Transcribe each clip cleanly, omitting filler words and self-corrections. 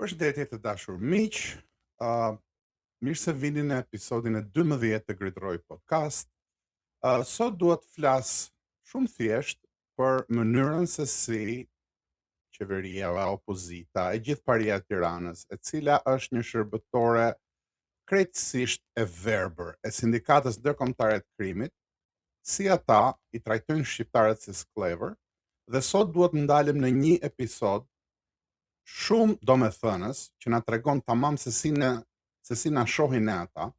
Përshëndetje të dashur miq. Uh, mirë se vini në episodin e 12 të Gridroj Podcast. Uh, sot dua të flas shumë thjesht për mënyrën se si qeveria, opozita, e gjithë paria e Tiranës, e cila është një shërbëtore krejtësisht e verbër e sindikatës ndërkombëtare të krimit, si ata i trajtojnë shqiptarët si skllevër, dhe sot dua të ndalem në një episod shumë domethënës që na tregon tamam se si në se si na shohin ne ata,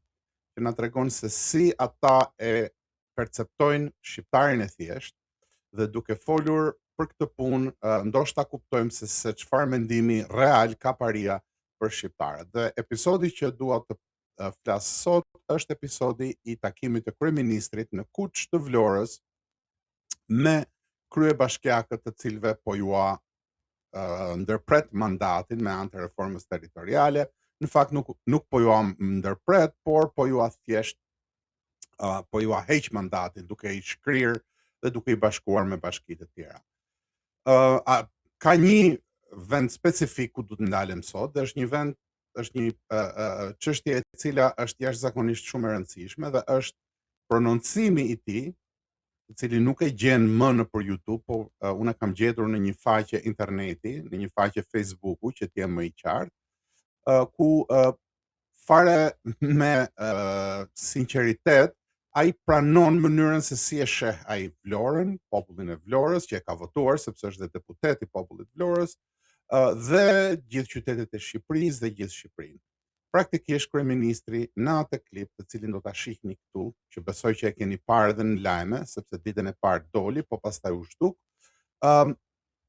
që na tregon se si ata e perceptojnë shqiptarin e thjeshtë dhe duke folur për këtë punë, ndoshta kuptojmë se se çfarë mendimi real ka paria për shqiptarët. Dhe episodi që dua të flas sot është episodi i takimit të kryeministrit në Kuç të Vlorës me kryebashkiakët të cilëve po jua ndërpret mandatin me anë të reformës territoriale. Në fakt nuk nuk po jua ndërpret, por po jua thjesht uh, po jua heq mandatin duke i shkrirë dhe duke i bashkuar me bashkitë e tjera. Uh, a, ka një vend specifik ku do të ndalem sot dhe është një vend është një uh, çështje e cila është jashtëzakonisht shumë e rëndësishme dhe është prononcimi i tij të cilin nuk e gjen më nëpër YouTube, po uh, unë e kam gjetur në një faqe interneti, në një faqe Facebooku, që të jem më i qartë, uh, ku uh, fare me uh, sinqeritet ai pranon mënyrën se si e sheh ai Vlorën, popullin e Vlorës që e ka votuar sepse është dhe deputet i popullit Vlorës, uh, dhe gjithë qytetet e Shqipërisë dhe gjithë Shqipërinë. Praktikisht kryeministri në atë klip, të cilin do ta shihni këtu, që besoj që e keni parë edhe në lajme, sepse ditën e parë doli, po pastaj u zhduk, ëm um,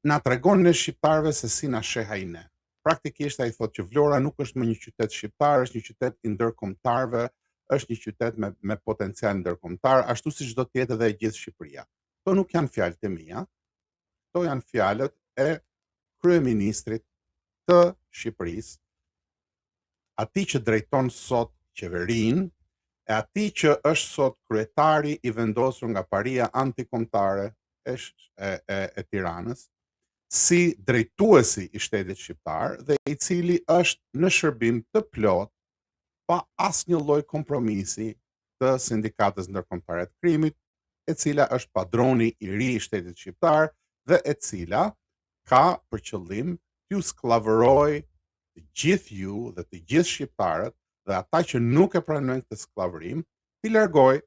na tregon ne shqiptarëve se si na sheh ai ne. Praktikisht ai thotë që Vlora nuk është më një qytet shqiptar, është një qytet i ndërkombëtarëve, është një qytet me me potencial ndërkombëtar, ashtu siç do të jetë edhe e gjithë Shqipëria. Këto nuk janë fjalët e mia, këto janë fjalët e kryeministrit të Shqipërisë, atij që drejton sot qeverinë, e atij që është sot kryetari i vendosur nga paria antikombëtare e, e, e, e Tiranës, si drejtuesi i shtetit shqiptar dhe i cili është në shërbim të plotë pa asnjë lloj kompromisi të sindikatës ndërkombëtare të krimit, e cila është padroni i ri i shtetit shqiptar dhe e cila ka për qëllim t'ju skllavërojë të gjithë ju dhe të gjithë shqiptarët dhe ata që nuk e pranojnë këtë skllavërim, t'i largojë,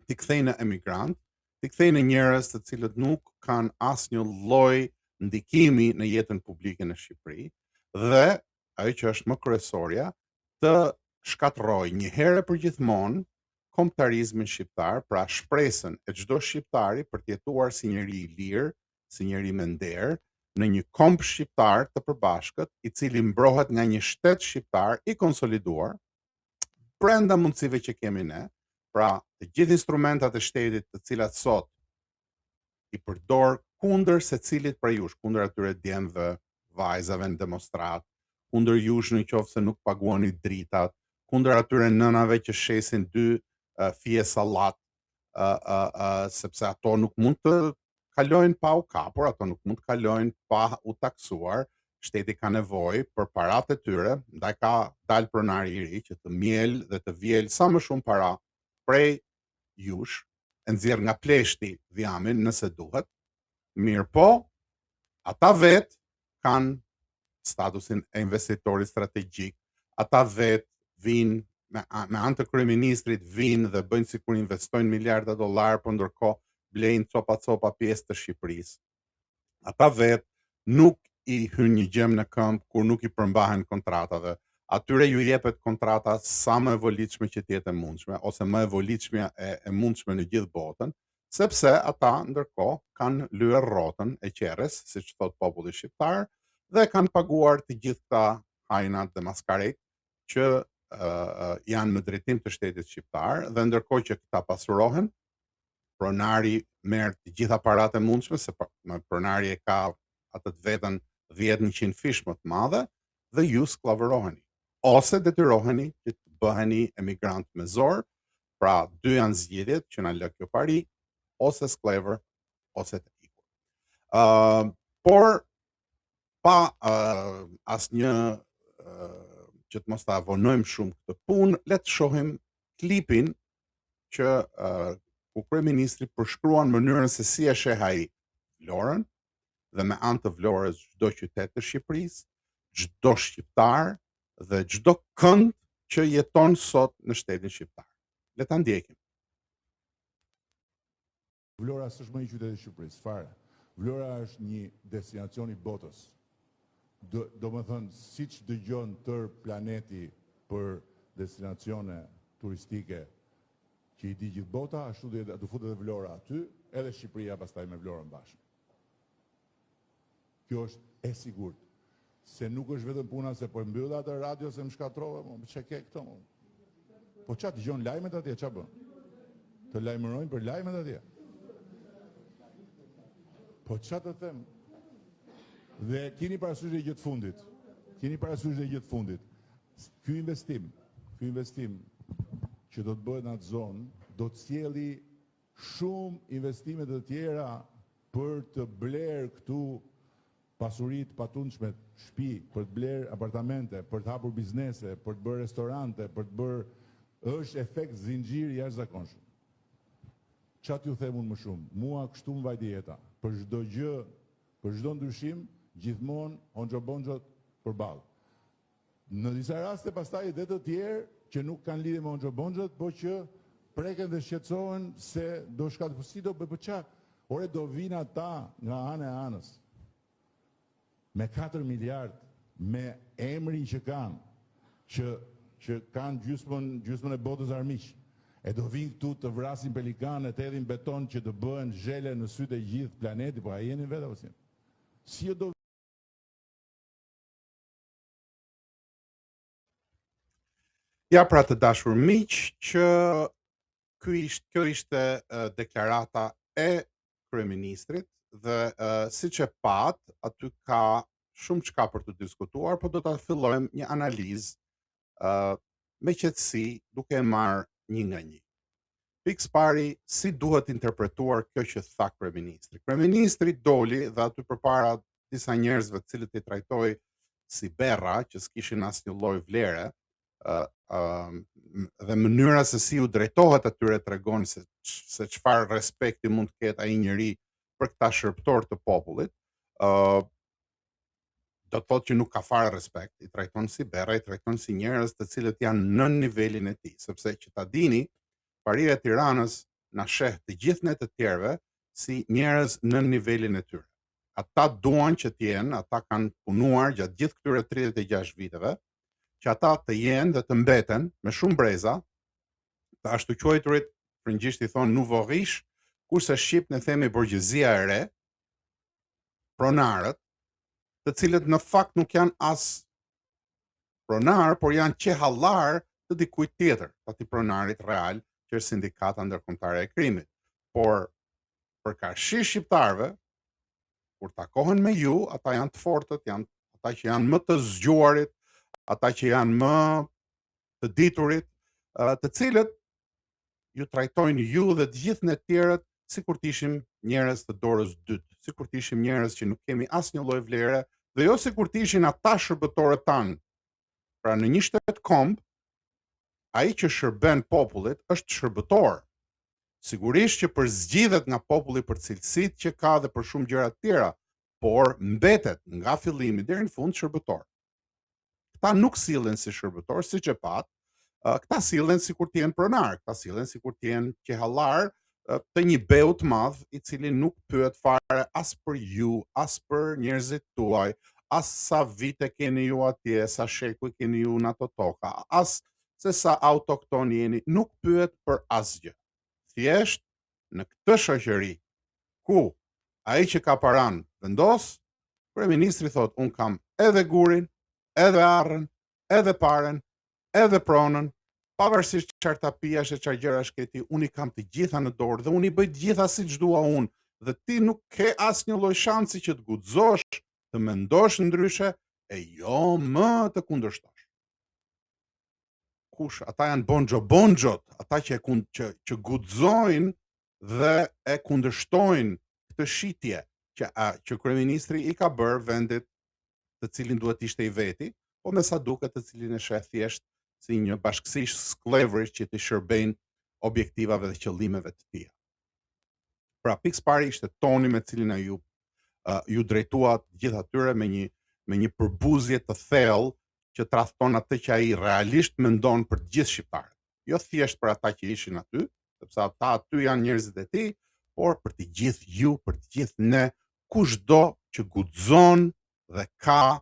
t'i kthejë në emigrantë, t'i kthejë në njerëz të cilët nuk kanë asnjë lloj ndikimi në jetën publike në Shqipëri dhe ajo që është më kryesorja, të shkatërrojë një herë e përgjithmonë kombëtarizmin shqiptar, pra shpresën e çdo shqiptari për të jetuar si njeri i lirë, si njeri me nder, në një komb shqiptar të përbashkët, i cili mbrohet nga një shtet shqiptar i konsoliduar, brenda mundësive që kemi ne, pra të gjithë instrumentat e shtetit të cilat sot i përdor kundër secilit prej jush, kundër atyre djemve, vajzave në demonstratë, kundër jush në qoftë se nuk paguani dritat, kundër atyre nënave që shesin dy uh, fije sallatë, uh, uh, uh, sepse ato nuk mund të kalojnë pa u kapur, ato nuk mund të kalojnë pa u taksuar, shteti ka nevojë për paratë e tyre, ndaj ka dalë pronari i ri që të mjel dhe të vjel sa më shumë para prej jush, e nxjerr nga pleshti dhjamin nëse duhet, mirëpo, ata vetë kanë statusin e investitorit strategjik, ata vetë vijnë me, me anë të kryeministrit vijnë dhe bëjnë sikur investojnë miliarda dollarë, por ndërkohë blejnë copa copa pjesë të Shqipërisë. Ata vetë nuk i hyn një gjemb në këmbë kur nuk i përmbahen kontratave. Atyre ju jepet kontrata sa më e volitshme që të jetë e mundshme ose më e volitshmja e, e mundshme në gjithë botën, sepse ata ndërkohë kanë lyer rrotën e qerres, siç thotë populli shqiptar, dhe kanë paguar të gjithë këta hajnat dhe maskarejt që uh, janë në drejtim të shtetit shqiptar dhe ndërkohë që këta pasurohen, pronari merr të gjitha paratë e mundshme, se pronari e ka atë të vetën 10-100 fish më të madhe dhe ju skllavëroheni ose detyroheni që të bëheni emigrantë me zor, pra dy janë zgjidhjet që na lë kjo pari, ose skllevër ose të ikur. Uh, por. Pa uh, asnjë uh, që të mos ta vonojmë shumë këtë punë, le të shohim klipin që uh, ku kryeministri përshkruan mënyrën se si e sheh ai Vlorën dhe me anë të Vlorës çdo qytet të Shqipërisë, çdo shqiptar dhe çdo kënd që jeton sot në shtetin shqiptar. Le ta ndjekim. Vlora s'është më një qytet i Shqipërisë, fare. Vlora është një destinacion i botës. Do, domethënë, siç dëgjon tërë planeti për destinacione turistike që i di gjithë bota, ashtu do jetë, do futet edhe Vlora aty, edhe Shqipëria pastaj me Vlorën bashkë. Kjo është e sigurt. Se nuk është vetëm puna se po e mbyll atë radio se më shkatërrove, mo, ç'e ke këto? Mo? Po ça dëgjon lajmet atje, ça bën? Të lajmërojnë për lajmet atje. Po ça të them? Dhe kini parasysh një gjë të fundit. Kini parasysh një gjë të fundit. Ky investim, ky investim që do të bëhet në atë zonë, do të sjelli shumë investime të tjera për të blerë këtu pasuri të patundshme, shtëpi, për të blerë apartamente, për të hapur biznese, për të bërë restorante, për të bërë është efekt zinxhir i jashtëzakonshëm. Ça t'ju them unë më shumë? Mua kështu më vajti jeta. Për çdo gjë, për çdo ndryshim, gjithmonë honxho bonxhot përballë. Në disa raste pastaj dhe të tjerë që nuk kanë lidhje me honxho bonxhot, po që preken dhe shqetësohen se do shkat, po si do bëj, po ça? Ore do vijnë ata nga ana e anës. Me 4 miliard, me emrin që kanë, që që kanë gjysmën gjysmën e botës armiq. E do vijnë këtu të vrasin pelikanë e të hedhin beton që të bëhen zhele në sytë e gjithë planetit, po a jeni vetë apo si? Si do Ja pra të dashur miq që ky ishte kjo ishte uh, deklarata e kryeministrit dhe uh, siç e patë aty ka shumë çka për të diskutuar, po do ta fillojmë një analizë uh, me qetësi duke e marrë një nga një. Pikësëpari, si duhet interpretuar kjo që tha kryeministri? Kryeministri doli dhe aty përpara disa njerëzve të cilët i trajtoi si berra, që s'kishin asnjë lloj vlere, ë uh, dhe mënyra se si u drejtohet atyre tregon se se çfarë respekti mund të ketë ai njeri për këta shërbëtorë të popullit. ë uh, do të thotë që nuk ka fare respekt, i trajton si berra, i trajton si njerëz të cilët janë nën nivelin e tij, sepse që ta dini, paria e Tiranës na sheh të gjithë ne të tjerëve si njerëz nën nivelin e tyre. Ata duan që të jenë, ata kanë punuar gjatë gjithë këtyre 36 viteve, që ata të jenë dhe të mbeten me shumë breza, të ashtuquajturit frëngjisht i thonë nouveau riche, kurse shqip ne themi borgjezia e re, pronarët, të cilët në fakt nuk janë as pronarë, por janë qehallarë të dikujt tjetër, atij pronarit real, që është sindikata ndërkombëtare e krimit. Por përkarshi shqiptarëve, kur takohen me ju, ata janë të fortët, janë ata që janë më të zgjuarit, ata që janë më të diturit, të cilët ju trajtojnë ju dhe të gjithë ne të tjerët sikur të ishim njerëz të dorës dytë, sikur të ishim njerëz që nuk kemi asnjë lloj vlere dhe jo sikur të ishin ata shërbëtorët tanë. Pra në një shtet komb, ai që shërben popullit është shërbëtor. Sigurisht që përzgjidhet nga populli për cilësitë që ka dhe për shumë gjëra të tjera, por mbetet nga fillimi deri në fund shërbëtor. Këta nuk sillen si shërbëtor, siç e patë, këta sillen sikur të jenë pronarë, këta sillen sikur të jenë qehallarë të një beu të madh, i cili nuk pyet fare as për ju, as për njerëzit tuaj, as sa vite keni ju atje, sa shekuj keni ju në ato toka, as se sa autokton jeni, nuk pyet për asgjë. Thjesht në këtë shoqëri ku ai që ka paranë vendos, kryeministri thotë unë kam edhe gurin, edhe arrën, edhe paren, edhe pronën, pavarësisht çfarë tapiash e çfarë gjërash ke ti, unë i kam të gjitha në dorë dhe unë i bëj të gjitha siç dua unë dhe ti nuk ke asnjë lloj shansi që të guxosh të mendosh ndryshe e jo më të kundërshtosh. Kush ata janë bonxho bonxhot, ata që e kund, që që guxojnë dhe e kundërshtojnë këtë shitje që a, që kryeministri i ka bërë vendit. të cilin duhet të ishte i veti, po me sa duket të cilin e sheh thjesht si një bashkësi skllevërish që t'i shërbejnë objektivave dhe qëllimeve të tija. Pra pikësëpari ishte toni me cilin ai ju uh, iu drejtua të gjithë atyre me një me një përbuzje të thellë që tradhton atë që ai realisht mendon për të gjithë shqiptarët. Jo thjesht për ata që ishin aty, sepse ata aty janë njerëzit e tij, por për të gjithë ju, për të gjithë ne, kushdo që guxon dhe ka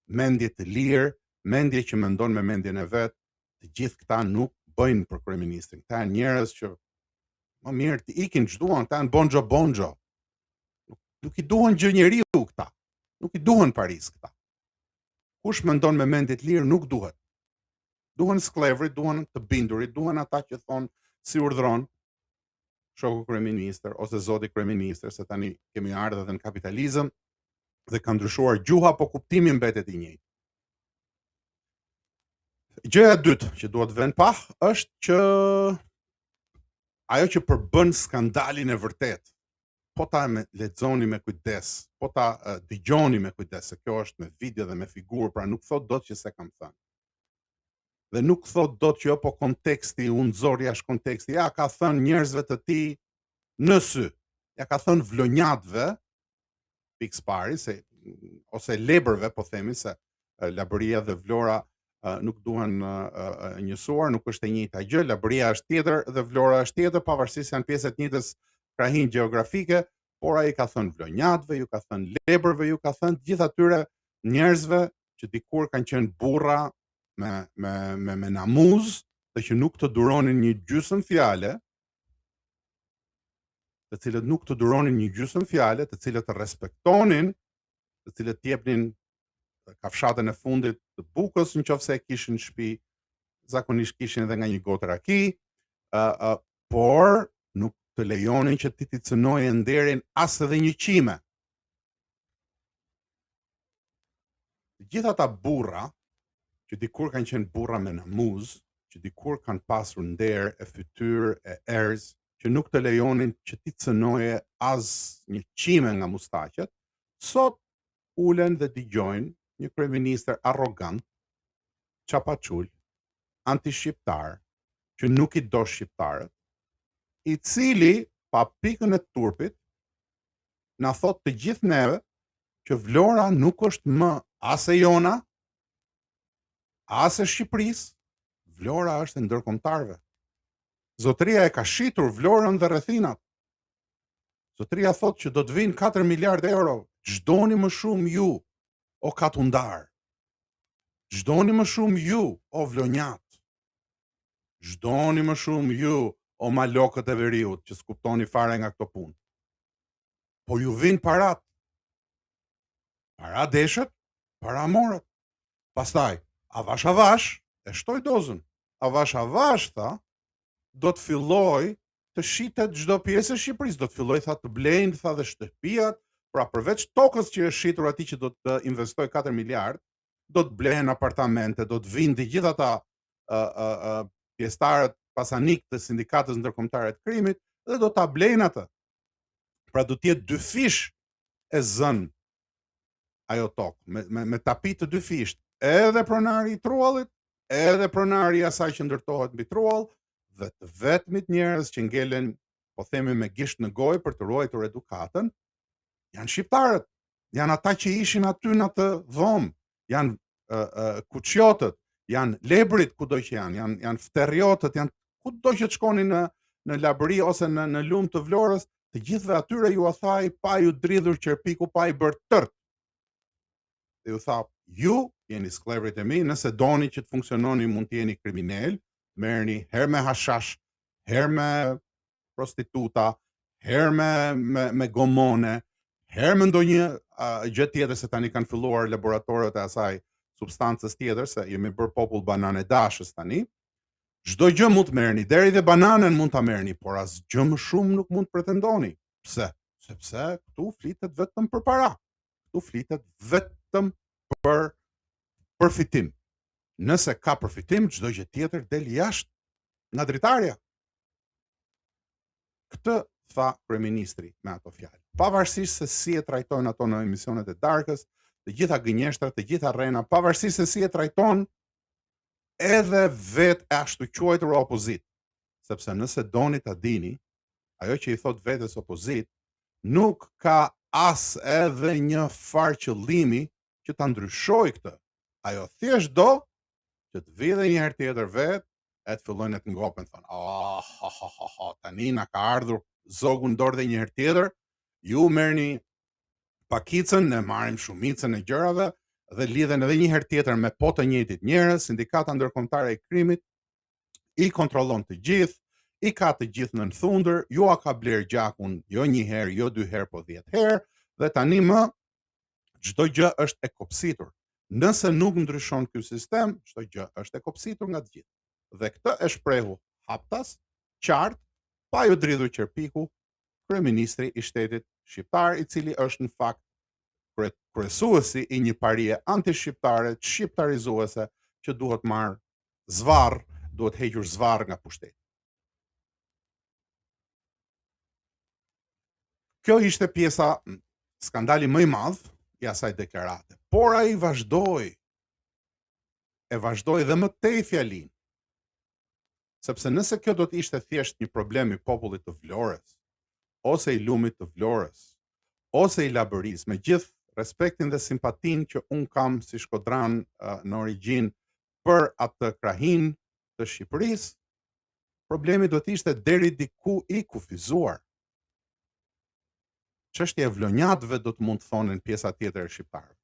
mendje të lirë, mendje që mendon me mendjen e vet, të gjithë këta nuk bëjnë për kryeministrin. Këta janë njerëz që më mirë të ikin ç'duan, këta janë bonxho bonxho. Nuk, nuk i duhen gjë njeriu këta. Nuk i duhen parisë këta. Kush mendon me mendje të lirë nuk duhet. Duhen skllevërit, duhen të bindurit, duhen ata që thonë si urdhëron shoku kryeministër ose zoti kryeministër, se tani kemi ardhur edhe në kapitalizëm dhe ka ndryshuar gjuha, po kuptimi mbetet i njëjtë. Gjëja e dytë që duhet të vë në pah është që ajo që përbën skandalin e vërtetë, po ta me, lexoni me kujdes, po ta uh, dëgjoni me kujdes, se kjo është me video dhe me figurë, pra nuk thotë dot që s'e kam thënë. Dhe nuk thotë dot që jo po konteksti u nxor jashtë konteksti. Ja ka thënë njerëzve të tij në sy. Ja ka thënë vlonjatëve, pikësëpari se ose lebërve po themi se Labëria dhe Vlora nuk duhen njësuar, nuk është e njëjta gjë, Labëria është tjetër dhe Vlora është tjetër, pavarësisht se janë pjesë e të njëjtës krahinë gjeografike, por ai ka thënë vlonjatëve, ju ka thënë lebërve, ju ka thënë të gjithë atyre njerëzve që dikur kanë qenë burra me me me me namuz dhe që nuk të duronin një gjysmë fjale, të cilët nuk të duronin një gjysmë fjale, të cilët të respektonin, të cilët të jepnin kafshatën e fundit të bukës në qoftë se e kishin në shtëpi, zakonisht kishin edhe nga një gotë raki, uh, uh, por nuk të lejonin që ti t'i cënoje nderin as edhe një qime. Të gjithë ata burra që dikur kanë qenë burra me namuz, që dikur kanë pasur nder e fytyrë e erz, që nuk të lejonin që ti cënoje as një qime nga mustaqet, sot ulen dhe dëgjojnë një kryeministër arrogant, çapaçul, antishqiptar, që nuk i do shqiptarët, i cili pa pikën e turpit na thotë të gjithë neve që Vlora nuk është më as e jona, as e Shqipërisë, Vlora është e ndërkombëtarëve. Zotëria e ka shitur Vlorën dhe rrethinat. Zotëria thotë që do të vijnë 4 miliard euro. Ç'doni më shumë ju, o katundarë? Ç'doni më shumë ju, o vlonjatë? Ç'doni më shumë ju, o malokët e veriut, që s'kuptoni fare nga këto punë? Po ju vijnë parat. Para deshët, para morët. Pastaj, avash avash, e shtoi dozën. Avash avash, tha, do të fillojë të shitet çdo pjesë e Shqipërisë, do të fillojë tha të blejnë tha dhe shtëpiat, pra përveç tokës që është shitur atij që do të investojë 4 miliard, do të blehen apartamente, do të vijnë të gjithë ata ë ë ë pjesëtarët pasanikë të sindikatës ndërkombëtare të krimit dhe do ta blejnë atë. Pra do të jetë dyfish e zënë ajo tokë me me, me tapi të dyfishtë, edhe pronari i truallit, edhe pronari i asaj që ndërtohet mbi truall dhe të vetmit njerëz që ngelen, po themi me gisht në gojë për të ruajtur edukatën, janë shqiptarët, janë ata që ishin aty në atë dhomë, janë uh, uh, kuçiotët, janë lebrit kudo që janë, janë janë fterriotët, janë kudo që të shkoni në në Labëri ose në në Lumë të Vlorës, të gjithëve atyre jua tha ai pa iu dridhur qerpiku, pa i bërë tërt. Dhe ju tha, ju jeni skllevërit e mi, nëse doni që të funksiononi mund të jeni kriminelë, merrni herë me hashash, herë me prostituta, herë me me, me gomone, herë me ndonjë uh, gjë tjetër se tani kanë filluar laboratorët e asaj substancës tjetër se jemi bërë popull banane dashës tani. Çdo gjë mund të merrni, deri dhe bananen mund ta merrni, por asgjë më shumë nuk mund të pretendoni. Pse? Sepse këtu flitet vetëm për para. Këtu flitet vetëm për përfitim. Nëse ka përfitim, çdo gjë tjetër del jashtë nga dritarja. Këtë tha kryeministri me ato fjalë. Pavarësisht se si e trajtojnë ato në emisionet e darkës, Të gjitha gënjeshtra, të gjitha rrena, pavarësisht se si e trajton edhe vetë e ashtuquajtura opozitë. Sepse nëse doni ta dini, ajo që i thotë vetes opozitë, nuk ka as edhe një farë qëllimi që ta ndryshojë këtë. Ajo thjesht do që të vijë dhe një herë tjetër vetë e të fillojnë të ngopen, thonë, ah, ha, ha, ha, ha, tani na ka ardhur zogu në dorë dhe një herë tjetër, ju merrni pakicën, ne marrim shumicën e gjërave dhe lidhen edhe një herë tjetër me po të njëjtit njerëz, sindikata ndërkombëtare e krimit i kontrollon të gjithë, i ka të gjithë nën thundër, jua ka blerë gjakun jo një herë, jo dy herë, po 10 herë dhe tani më çdo gjë është e kopsitur. Nëse nuk ndryshon ky sistem, çdo gjë është e kopsitur nga të gjithë. Dhe këtë e shprehu haptas, qartë, pa iu dridhur qerpiku, kryeministri i shtetit shqiptar, i cili është në fakt kryesuesi i një parie antishqiptare, shqiptarizuese që duhet marrë zvarrë, duhet hequr zvarrë nga pushteti. Kjo ishte pjesa skandali më i madh i asaj deklarate. Por ai vazhdoi e vazhdoi dhe më tej fjalinë. Sepse nëse kjo do të ishte thjesht një problem i popullit të Vlorës, ose i lumit të Vlorës, ose i Labërisë, me gjithë respektin dhe simpatinë që unë kam si shkodran në origjinë për atë krahinë të Shqipërisë, problemi do të ishte deri diku i kufizuar. Çështje e vlonjatëve do të mund të thonin pjesa tjetër e shqiptarëve.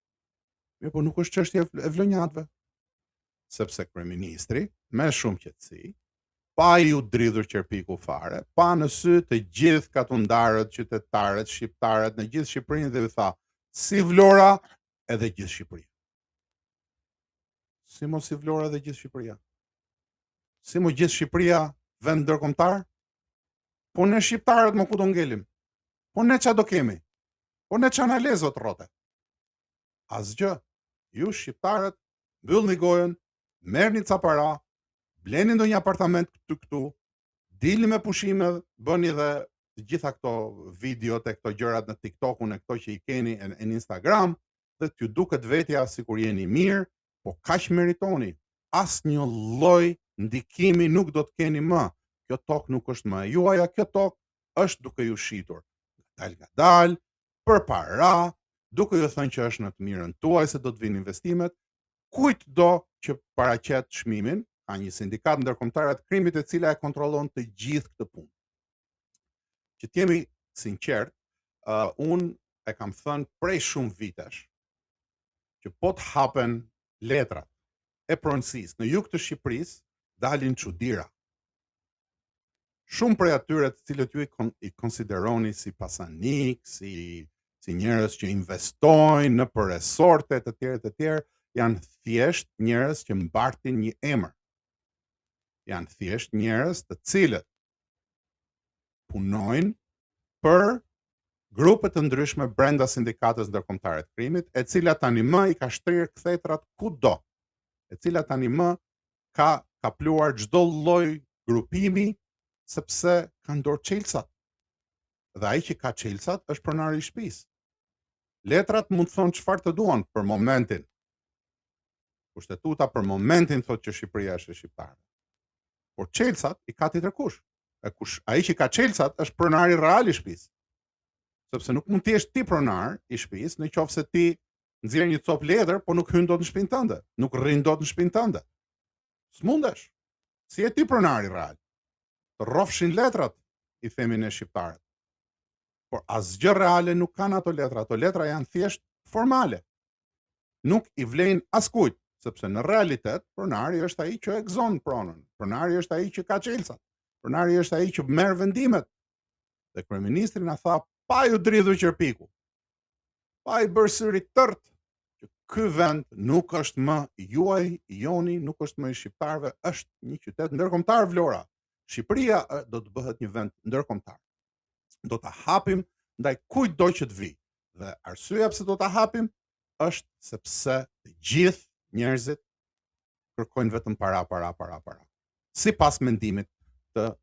Mirëpo nuk është çështje e vlonjatëve, sepse kryeministri me shumë qetësi, pa iu dridhur qerpiku fare, pa në sy të gjithë katundarët, qytetarët, shqiptarët në gjithë Shqipërinë dhe u tha, si Vlora edhe gjithë Shqipëria. Si mo si Vlora edhe gjithë Shqipëria? Si mo gjithë Shqipëria vend ndërkombëtar? Po ne shqiptarët mo ku do ngelim? Po ne ça do kemi? Po ne ça na le zotrote? Asgjë. Ju shqiptarët mbyllni gojën, merrni ca para, bleni ndonjë apartament këtu këtu, dilni me pushime, bëni dhe të gjitha këto videot e këto gjërat në TikTokun e këto që i keni në, në Instagram dhe t'ju duket vetja sikur jeni mirë, po kaq meritoni. Asnjë lloj ndikimi nuk do të keni më. Kjo tokë nuk është më e juaja, kjo tokë është duke ju shitur. Ngadalë ngadalë, për para, duke ju thënë që është në të mirën tuaj se do të vijnë investimet, kujtdo që paraqet çmimin, ka një sindikatë ndërkombëtare të krimit e cila e kontrollon të gjithë këtë punë. Që të jemi sinqertë, uh, unë e kam thënë prej shumë vitesh që po të hapen letrat e pronësisë në jug të Shqipërisë dalin çudira. Shumë prej atyre të cilët ju i, kon, i konsideroni si pasanikë, si si njerëz që investojnë nëpër resorte të tjerë të tjerë, janë thjesht njerëz që mbartin një emër. Janë thjesht njerëz të cilët punojnë për grupe të ndryshme brenda sindikatës ndërkombëtare të krimit, e cila tani më i ka shtrirë kthetrat kudo, e cila tani më ka kapluar çdo lloj grupimi sepse ka në dorë çelësat. Dhe ai që ka çelësat është pronari i shtëpisë. Letrat mund të thonë çfarë të duan për momentin. Kushtetuta për momentin thotë që Shqipëria është e shqiptarëve. Por çelësat i ka tjetërkush. E kush ai që ka çelësat është pronari real i shtëpisë. Sepse nuk mund të jesh ti pronar i shtëpisë në qoftë se ti nxjerr një copë letër, po nuk hyn dot në shtëpinë tënde, nuk rrin dot në shtëpinë tënde. S'mundesh. Si je ti pronari real? Të rrofshin letrat, i themi ne shqiptarët. Por asgjë reale nuk kanë ato letra, ato letra janë thjesht formale. Nuk i vlejnë askujt, sepse në realitet pronari është ai që e gëzon pronën, pronari është ai që ka çelësat, pronari është ai që merr vendimet. Dhe kryeministri na tha pa iu dridhur qerpiku, pa i bërë syri tërt, që ky vend nuk është më i juaj, i joni, nuk është më i shqiptarëve, është një qytet ndërkombëtar Vlora. Shqipëria do të bëhet një vend ndërkombëtar. Do ta hapim ndaj kujtdo që të vijë. Dhe arsyeja pse do ta hapim është sepse të gjithë njerëzit kërkojnë vetëm para, para, para, para. Sipas mendimit të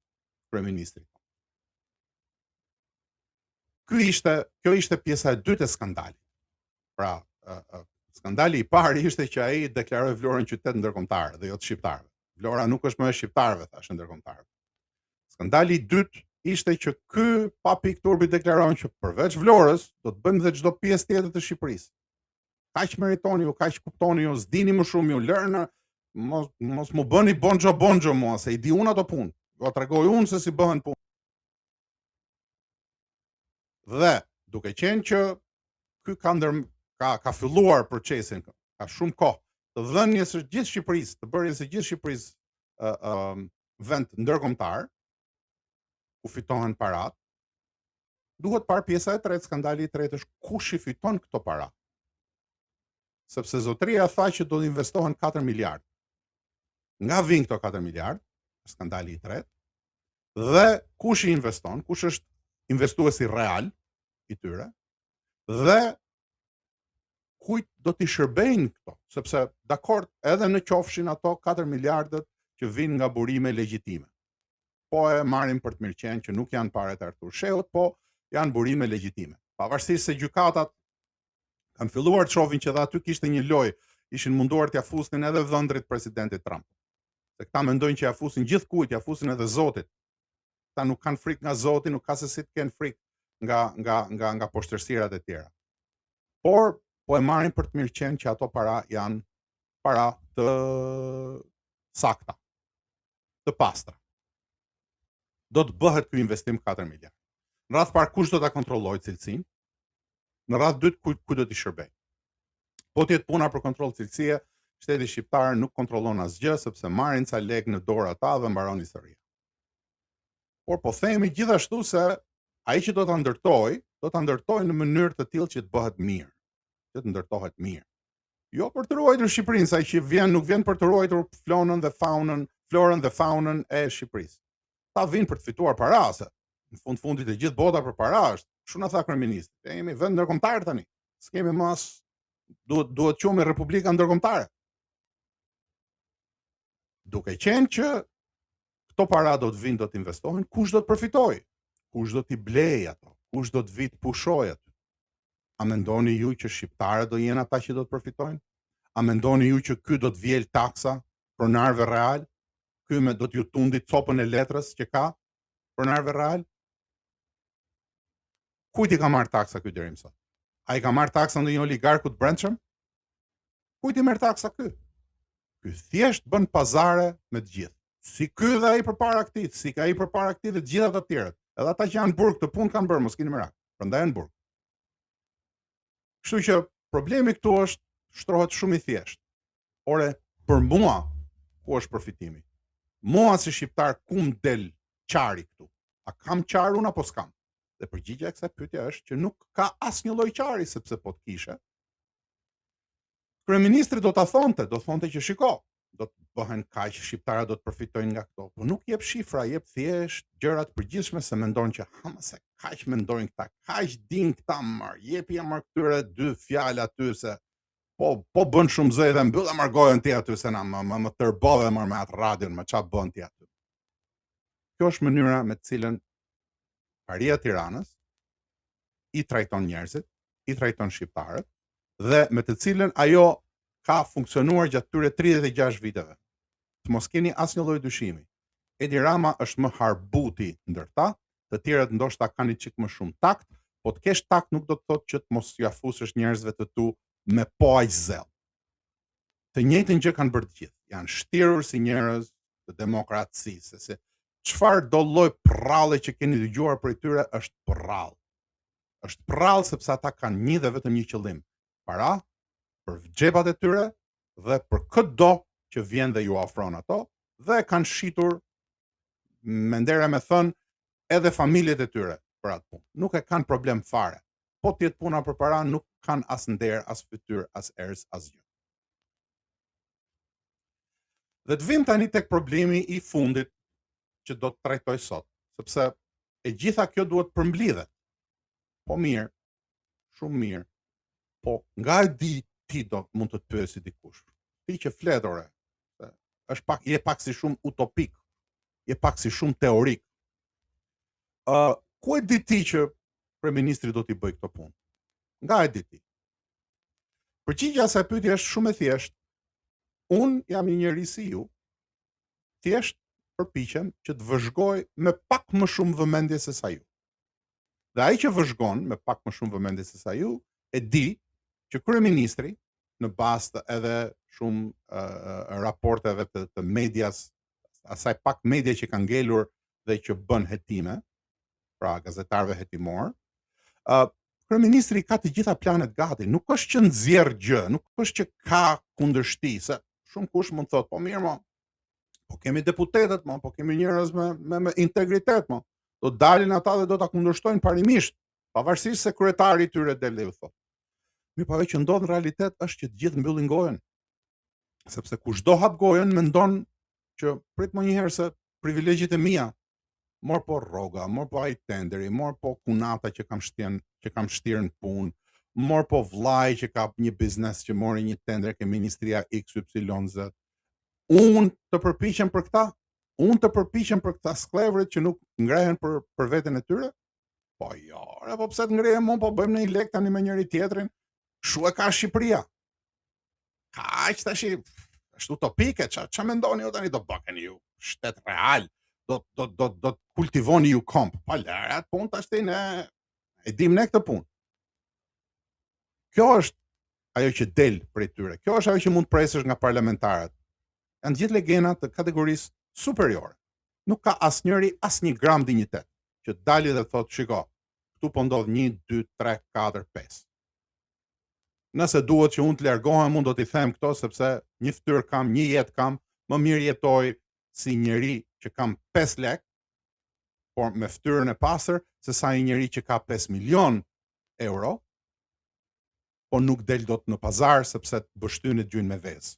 kryeministrit. Ky ishte, kjo ishte pjesa e dytë e skandalit. Pra, Uh, skandali i parë ishte që ai deklaroi Vlorën qytet ndërkombëtar dhe jo të shqiptarëve. Vlora nuk është më e shqiptarëve, tha, është e ndërkombëtarëve. Skandali i dytë ishte që ky pa pikë turpi deklaron që përveç Vlorës do të bëjmë dhe çdo pjesë tjetër të Shqipërisë. Kaq meritoni ju, kaq kuptoni ju, s'dini më shumë ju, lërnë, mos, mos më bëni bonxho bonxho mua, se i di unë ato punë. Do tregoj unë se si bëhen punë. Dhe, duke qenë që ky ka ndër ka ka filluar procesin, ka shumë kohë të dhënies së gjithë Shqipërisë, të bërjes së gjithë Shqipërisë ë ë vend ndërkombëtar ku fitohen parat, duhet parë pjesa e tretë, skandali i tretë është kush i fiton këto para. Sepse zotëria tha që do të investohen 4 miliard. Nga vijnë këto 4 miliard? Skandali i tretë. Dhe kush i investon, kush është investuesi real i tyre dhe kujt do t'i shërbejnë këto, sepse dakord edhe në qofshin ato 4 miliardët që vijnë nga burime legjitime. Po e marrim për të mirëqenë që nuk janë paret e Artur Shehut, po janë burime legjitime. Pavarësisht se gjykatat kanë filluar të shohin që dhe aty kishte një lojë, ishin munduar t'ia fusnin edhe dhëndrit presidentit Trump. Se këta mendojnë që ia fusin gjithkujt, ia fusin edhe Zotit. Këta nuk kanë frikë nga Zoti, nuk ka se si të kenë frikë nga nga nga nga poshtërsirat e tjera. Por po e marrim për të mirëqenë që ato para janë para të sakta, të pastra. Do të bëhet ky investim 4 miliard. Në radhë parë kush do ta kontrollojë cilësinë? Në radhë dytë kujt kujt do t'i shërbejë? Po të jetë puna për kontroll cilësie, shteti shqiptar nuk kontrollon asgjë sepse marrin ca lekë në dorë ata dhe mbaron historia. Por po themi gjithashtu se ai që do ta ndërtojë, do ta ndërtojë në mënyrë të tillë që të bëhet mirë, që të ndërtohet mirë. Jo për të ruajtur Shqipërinë, se ai që vjen nuk vjen për të ruajtur flonën dhe faunën, florën dhe faunën e Shqipërisë. Ata vijnë për të fituar para, se në fund fundit e gjithë bota për para është. Kështu na tha kryeministri. Ne jemi vend ndërkombëtar tani. S'kemi më as duhet duhet quhemi Republika Ndërkombëtare. Duke qenë që këto para do të vinë do të investohen, kush do të përfitojë? Kush do t'i blejë ato? Kush do të vijë të pushojë aty? A mendoni ju që shqiptarët do jenë ata që do të përfitojnë? A mendoni ju që ky do të vjelë taksa pronarëve real? Ky me do t'ju tundi copën e letrës që ka pronarëve real? Kujt i ka marrë taksa ky deri më sot? A i ka marrë taksa ndonjë oligarku të brendshëm? Kujt i merr taksa ky? Ky thjesht bën pazare me të gjithë. Si ky dhe ai përpara këtij, si ai përpara këtij dhe të gjithë ata të tjerët. Edhe ata që janë në burg këtë punë kanë bërë, mos kini merak. Prandaj janë në burg. Kështu që problemi këtu është shtrohet shumë i thjeshtë. Ore, për mua, ku është përfitimi? Mua si shqiptar ku më del qari këtu? A kam qar unë apo s'kam? Dhe përgjigja e kësaj pyetje është që nuk ka asnjë lloj qari sepse po të kishe. Kryeministri do ta thonte, do thonte që shiko, do të bëhen kaq shqiptarët do të përfitojnë nga këto. Po nuk jep shifra, jep thjesht gjëra të përgjithshme se mendon që ha më se kaq mendojnë këta, kaq din këta mër, jepi ja mër këtyre dy fjalë aty se po po bën shumë zë dhe mbylle mër gojën ti aty se na më më, më tërbove mër me atë radion, më ça bën ti aty. Kjo është mënyra me të cilën paria e Tiranës i trajton njerëzit, i trajton shqiptarët dhe me të cilën ajo ka funksionuar gjatë këtyre 36 viteve. Të mos keni asnjë lloj dyshimi. Edi Rama është më harbuti ndër ta, të tjerët ndoshta kanë një çik më shumë takt, po të kesh takt nuk do të thotë që të mos ja fusësh njerëzve të tu me po aq zell. Të njëjtën gjë kanë bërë të gjithë. Janë shtirur si njerëz të demokracisë, se çfarë do lloj prralle që keni dëgjuar prej tyre është prrallë. Është prrallë sepse ata kanë një dhe vetëm një qëllim, para për xhepat e tyre dhe për këdo që vjen dhe ju ofron ato dhe kanë shitur me nder me thënë edhe familjet e tyre për atë punë. Nuk e kanë problem fare. Po të jetë puna për para, nuk kanë as nder, as fytyrë, as erz, asgjë. Dhe të vim tani tek problemi i fundit që do të trajtoj sot, sepse e gjitha kjo duhet përmblidhet. Po mirë, shumë mirë. Po nga e di ti do mund të të pyesi dikush. Ti që flet ore, është pak je pak si shumë utopik, je pak si shumë teorik. Ë, uh, ku e di ti që kryeministri do t'i bëjë këto punë? Nga e di ti? Përgjigja e asaj pyetje është shumë e thjeshtë. Unë jam një njeri si ju. Thjesht përpiqem që të vëzhgoj me pak më shumë vëmendje se sa ju. Dhe ai që vëzhgon me pak më shumë vëmendje se sa ju, e di që kryeministri në bazë të edhe shumë uh, raporteve të, të medias, asaj pak media që ka ngelur dhe që bën hetime, pra gazetarëve hetimorë, uh, kryeministri ka të gjitha planet gati, nuk është që nxjerr gjë, nuk është që ka kundërshti, se shumë kush mund të thotë, po mirë mo, po kemi deputetët mo, po kemi njerëz me, me, me integritet mo, do dalin ata dhe do ta kundërshtojnë parimisht, pavarësisht se kryetari i tyre del dhe ju thotë. Mirëpo ajo që ndodh në realitet është që të gjithë mbyllin gojën. Sepse kushdo hap gojën mendon që prit mo një herë se privilegjet e mia, mor po rroga, mor po ai tenderi, mor po kunata që kam shtjen, që kam shtirë në punë, mor po vllai që ka një biznes që mori një tender ke ministria XYZ. Unë të përpiqem për këta, unë të përpiqem për këta skllevrit që nuk ngrehen për për veten e tyre? Po jo, re, po pse të ngrihem unë, po bëjmë një lek tani me njëri tjetrin. Kshu e ka Shqipëria. Kaq tashi, është utopike, ça ça mendoni ju tani do bëheni ju shtet real, do do do do të kultivoni ju komb. Pa lëre atë punë tash ne e dim ne këtë punë. Kjo është ajo që del prej tyre. Kjo është ajo që mund të presësh nga parlamentarët. Janë gjithë legena të kategorisë superiore. Nuk ka asnjëri asnjë gram dinjitet që dali dhe thotë, shiko, këtu po ndodh 1 2 3 4 5. Nëse duhet që unë të largohem, unë do t'i them këto sepse një fytyrë kam, një jetë kam, më mirë jetoj si njeri që kam 5 lek, por me fytyrën e pastër, se sa një njeri që ka 5 milion euro, po nuk del dot në pazar sepse të pështyn e të gjujnë me vezë.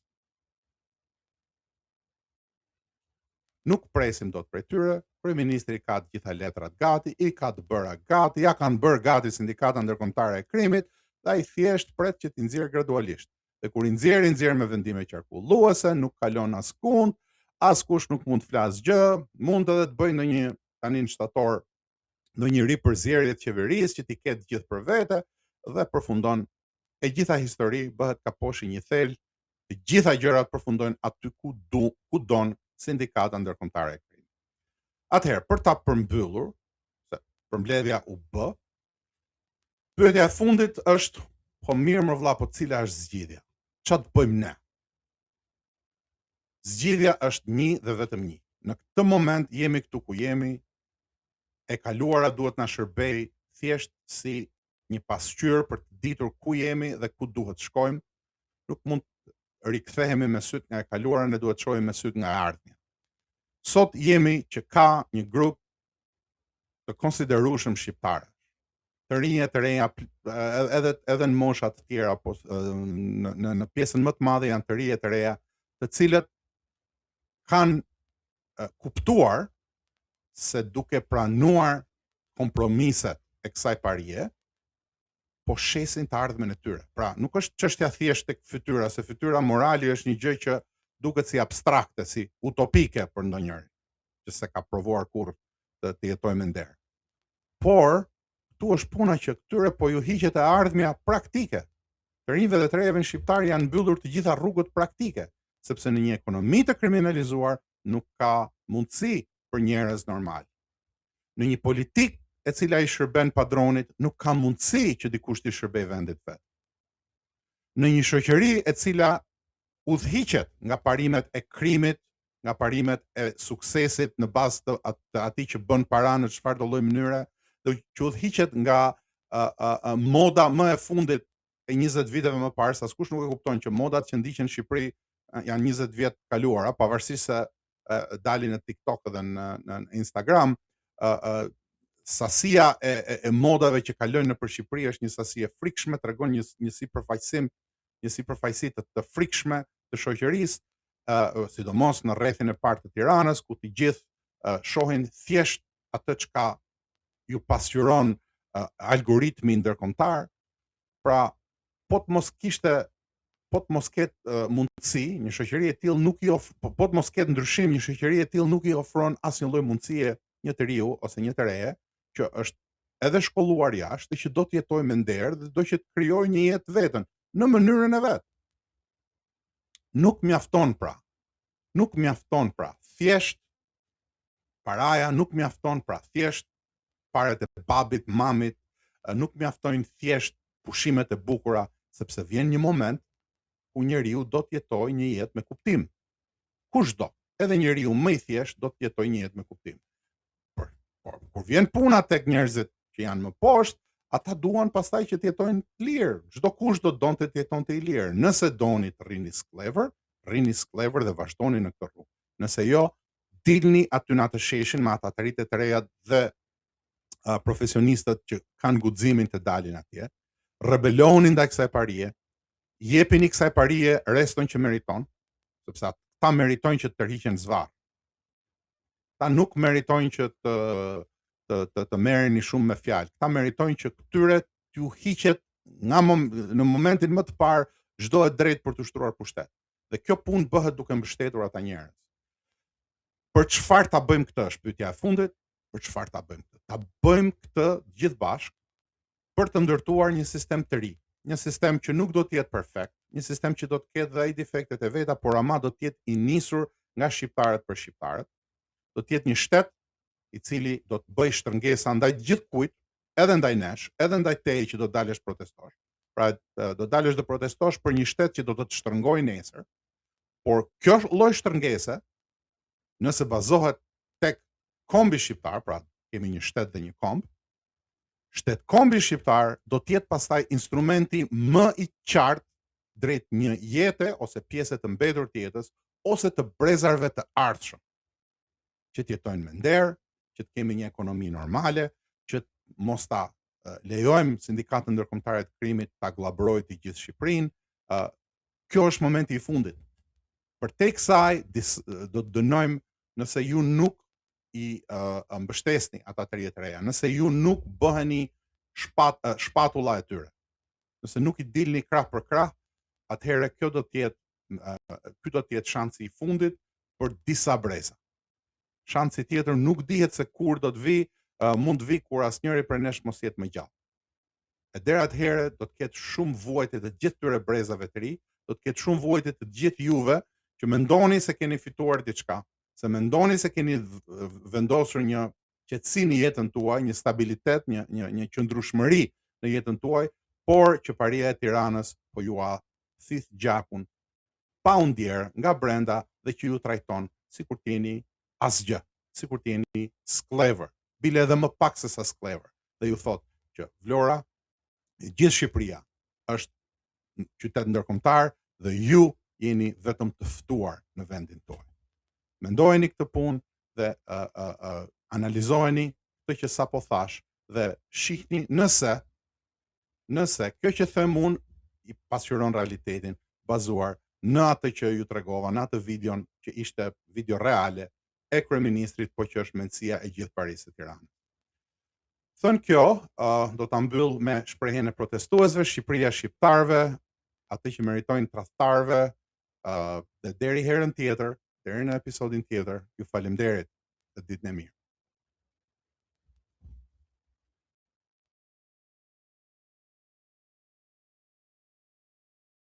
Nuk presim dot prej tyre, kryeministri ka të gjitha letrat gati, i ka të bëra gati, ja kanë bërë gati sindikata ndërkombëtare e krimit, dhe ai thjesht pret që t'i nxjerrë gradualisht. Dhe kur i nxjerr, i nxjerr me vendime qarkulluese, nuk kalon askund, askush nuk mund të flasë gjë, mund edhe të bëjë ndonjë tani në shtator ndonjë ripërzierje të qeverisë që t'i ketë gjithë për vete dhe përfundon e gjitha histori bëhet kaposhi një thelë të gjitha gjërat përfundojnë aty ku du, ku don sindikata ndërkombëtare e krimit. Atëherë, për ta përmbyllur, se përmbledhja u bë, pyetja e fundit është, po mirë mor vlla, po cila është zgjidhja? Ça të bëjmë ne? Zgjidhja është një dhe vetëm një. Në këtë moment jemi këtu ku jemi, e kaluara duhet na shërbejë thjesht si një pasqyrë për të ditur ku jemi dhe ku duhet shkojmë. Nuk mund të rikthehemi me sytë nga e kaluara, ne duhet të shohim me sytë nga e ardhmja. Sot jemi që ka një grup të konsiderueshëm shqiptarë, të rinj e të reja edhe edhe në mosha të tjera, po në në në pjesën më të madhe janë të rinj e të reja, të cilët kanë kuptuar se duke pranuar kompromiset e kësaj parie, po shesin të ardhmen e tyre. Pra, nuk është çështja thjesht tek fytyra, se fytyra morali është një gjë që duket si abstrakte, si utopike për ndonjërin, që s'e ka provuar kurrë të, të jetojë me nder. Por, këtu është puna që këtyre po ju hiqet e ardhmja praktike. Të rinjve dhe të rejave në shqiptar janë mbyllur të gjitha rrugët praktike, sepse në një ekonomi të kriminalizuar nuk ka mundësi për njerëz normal. Në një politikë e cila i shërben padronit, nuk ka mundësi që dikush t'i shërbejë vendit vet. Në një shoqëri e cila udhëhiqet nga parimet e krimit, nga parimet e suksesit në bazë të, të atij që bën para në çfarëdo lloj mënyre, dhe që udhëhiqet nga a, a, a, moda më e fundit e 20 viteve më parë, se askush nuk e kupton që modat që ndiqen në Shqipëri janë 20 vjet të kaluara, pavarësisht se dalin në TikTok dhe në në Instagram, ë ë sasia e, e, e modave që kalojnë nëpër Shqipëri është një sasi e frikshme, tregon një një sipërfaqësim, një sipërfaqësi të, të frikshme të shoqërisë, ë sidomos në rrethin e parë të Tiranës, ku të gjithë uh, shohin thjesht atë çka ju pasqyron uh, algoritmi ndërkombëtar, Pra, po të mos kishte po të mos ketë uh, mundësi, një shoqëri e tillë nuk i of, po, po të mos ketë ndryshim, një shoqëri e tillë nuk i ofron asnjë lloj mundësie një të riu ose një të reje që është edhe shkolluar jashtë dhe që do të jetojë me nder dhe do që të krijojë një jetë të vetën. në mënyrën e vet. Nuk mjafton pra. Nuk mjafton pra. Thjesht paraja nuk mjafton pra. Thjesht paret e babit, mamit, nuk mjaftojnë thjesht pushimet e bukura, sepse vjen një moment ku njeriu do të jetojë një jetë me kuptim. Kushdo, edhe njeriu më i thjeshtë do të jetojë një jetë me kuptim. Por, por kur vjen puna tek njerëzit që janë më poshtë, ata duan pastaj që të jetojnë të lirë. Çdokush do donte të jetonte i lirë. Nëse doni të rrini skllevër, rrini skllevër dhe vazhdoni në këtë rrugë. Nëse jo, dilni aty në atë sheshin me ata të rinjtë e të reja dhe uh, profesionistët që kanë guximin të dalin atje, rebeloni ndaj kësaj parie, jepini kësaj parie reston që meriton, sepse ata meritojnë që të tërhiqen zvarrë. Ata nuk meritojnë që të të të, të merreni shumë me fjalë. Këta meritojnë që këtyre t'ju hiqet nga mom, në momentin më të parë çdo e drejtë për të ushtruar pushtet. Dhe kjo punë bëhet duke mbështetur ata njerëz. Për çfarë ta bëjmë këtë është pyetja e fundit, për çfarë ta bëjmë këtë? Ta bëjmë këtë gjithë bashkë për të ndërtuar një sistem të ri, një sistem që nuk do të jetë perfekt, një sistem që do të ketë dhe ai defektet e veta, por ama do të jetë i nisur nga shqiptarët për shqiptarët. Do të jetë një shtet i cili do të bëjë shtrëngesa ndaj gjithkujt, edhe ndaj nesh, edhe ndaj teje që do dalësh protestosh. Pra do dalësh të protestosh për një shtet që do të të shtrëngojë nesër. Por kjo lloj shtrëngese, nëse bazohet tek kombi shqiptar, pra kemi një shtet dhe një komb, shtet kombi shqiptar do të jetë pastaj instrumenti më i qartë drejt një jete ose pjese të mbetur të jetës ose të brezarve të ardhshëm. Që të jetojnë me nder, që të kemi një ekonomi normale, që mos ta lejojmë sindikatën ndërkombëtare të krimit ta gllabërojë të gjithë Shqipërinë. Kjo është momenti i fundit. Përtej kësaj do të dënojmë nëse ju nuk i uh, mbështesni ata të rinj e të reja, nëse ju nuk bëheni shpat, uh, shpatulla e tyre, nëse nuk i dilni krah për krah, atëherë kjo do të jetë uh, ky do të jetë shansi i fundit për disa breza. Shansi tjetër nuk dihet se kur do të vijë, uh, mund të vijë kur asnjëri prej nesh mos jetë më gjallë. E deri atëherë do të ketë shumë vuajtje të gjithë këtyre brezave të ri, do të ketë shumë vuajtje të gjithë juve që mendoni se keni fituar diçka, se mendoni se keni vendosur një qetësi në jetën tuaj, një stabilitet, një një një qëndrueshmëri në jetën tuaj, por që paria e Tiranës po jua thith gjakun pa u ndjerë nga brenda dhe që ju trajton sikur të jeni asgjë, sikur të jeni skllevër, bile edhe më pak se sa skllevër. Dhe ju thotë që Vlora, e gjithë Shqipëria është qytet ndërkombëtar dhe ju jeni vetëm të ftuar në vendin tuaj. Mendojeni këtë punë dhe uh, uh, uh, analizojeni këtë që sapo thashë dhe shihni nëse nëse kjo që them unë i pasqyron realitetin bazuar në atë që ju tregova, në atë videon që ishte video reale e kryeministrit, po që është mendësia e gjithë parisë së Tiranës. Thënë kjo, uh, do ta mbyll me shprehjen e protestuesve, Shqipëria shqiptarëve, atë që meritojnë tradhtarëve, uh, dhe deri herën tjetër, deri në episodin tjetër, ju faleminderit dhe ditën e mirë.